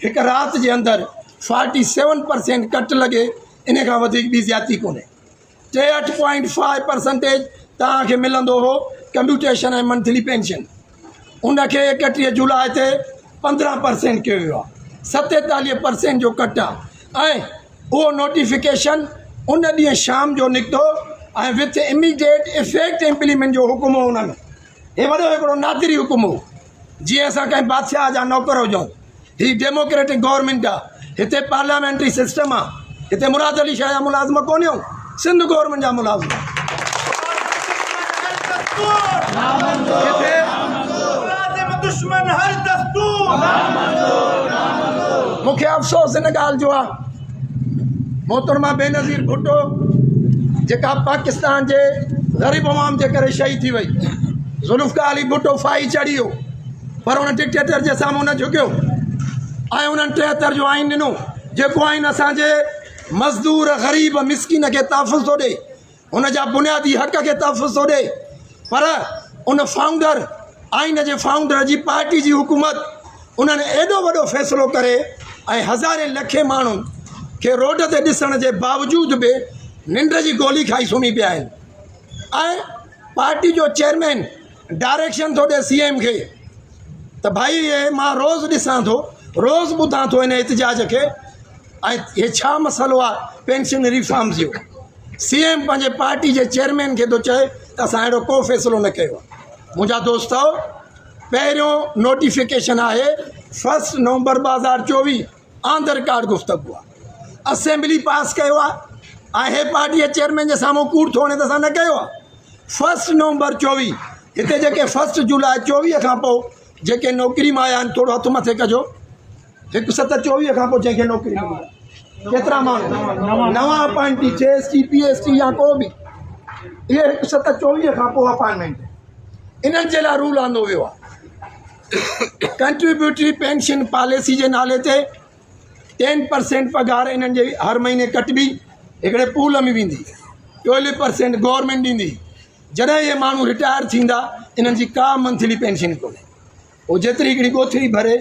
هڪ رات جي اندر 47 پرسينٽ ڪٽ لڳي، ان کان وڌيڪ ٻي زيادتي ڪونهي. 63.5 پرسنٽيج توهان کي ملندو هو ڪميوٽيشن ۽ منٿلي پينشن، ان کي 31 جولاء تي 15 پرسينٽ ڪيو ويو آهي، 47 پرسينٽ جو ڪٽ آهي. ۽ اهو نوٽيفڪيشن ان ڏينهن شام جو نڪتو ۽ وٿ اميڊيٽ افيڪٽ امپليمينٽ جو حڪم هو. ان ۾ هي وڏو هڪڙو نادري حڪم هو، جيئن اسان ڪنهن بادشاهه جا نوڪر هجون. هي ڊيموڪريٽڪ گورنمينٽ آ، هتي پارليامينٽري سسٽم آ، هتي مراد علي شاهه جا ملازم ڪونهيون، سنڌ گورنمينٽ جا ملازم. دشمن هر دستور. مون کي افسوس ان ڳالهه جو آ، محترمه بينظير ڀٽو جيڪا پاڪستان جي غريب عوام جي ڪري شهيد ٿي وئي، ذوالفقار علي ڀٽو ڦاهي چڙهي ويو پر ان ڊڪٽيٽر جي سامهون نه جهڪيو ۽ انهن 73 جو آئين ڏنو، جيڪو آئين اسان جي مزدور، غريب، مسڪين کي تحفظ ٿو ڏئي، هن جا بنيادي حق کي تحفظ ٿو ڏئي. پر ان فائونڊر، آئين جي فائونڊر جي پارٽي جي حڪومت انهن ايڏو وڏو فيصلو ڪري ۽ هزارين لکين ماڻهن کي روڊ تي ڏسڻ جي باوجود به ننڊ جي گولي کائي سمهي پيا آهن. ۽ پارٽي جو چيئرمين ڊائريڪشن ٿو ڏئي سي ايم کي ته ڀائي هي مان روز ڏسان ٿو، روز ٻڌان ٿو هن احتجاج کي ۽ هي ڇا مسئلو آهي پينشن ريفارمز جو؟ سي ايم پنهنجي پارٽي جي چيئرمين کي ٿو چئي ته اسان اهڙو ڪو فيصلو نه ڪيو آهي. منهنجا دوستو، پهريون نوٽيفڪيشن آهي 1 نومبر 2024، آن the record گفتگو آهي، اسيمبلي پاس ڪيو آهي ۽ هي پارٽي جي چيئرمين جي سامهون ڪوڙ ٿو هڻي ته اسان نه ڪيو آهي. 1 نومبر 24، هتي جيڪي 1 جولاء 24 کان پوء جيڪي نوڪري مان آيا آهن، ٿورو هٿ مٿي ڪجو. 1/7/24 کان پوء جنهن کي نوڪري ملي، ڪيترا ماڻهو نوان اپائنٽي، جي S T, P S T يا ڪو به، اهي 1/7/24 کان پوء اپائنٽمينٽ، انهن جي لاء رول آندو ويو آهي. ڪنٽريبيوٽري پينشن پاليسي جي نالي تي 10 پرسينٽ پگهار انهن جي هر مهيني ڪٽبي، هڪڙي پول ۾ ويندي، 12 پرسينٽ گورنمينٽ ڏيندي. جڏهن اهي ماڻهو رٽائر ٿيندا، انهن جي ڪا منٿلي پينشن ڪونهي. هو جيتري هڪڙي ڳوٿري ڀري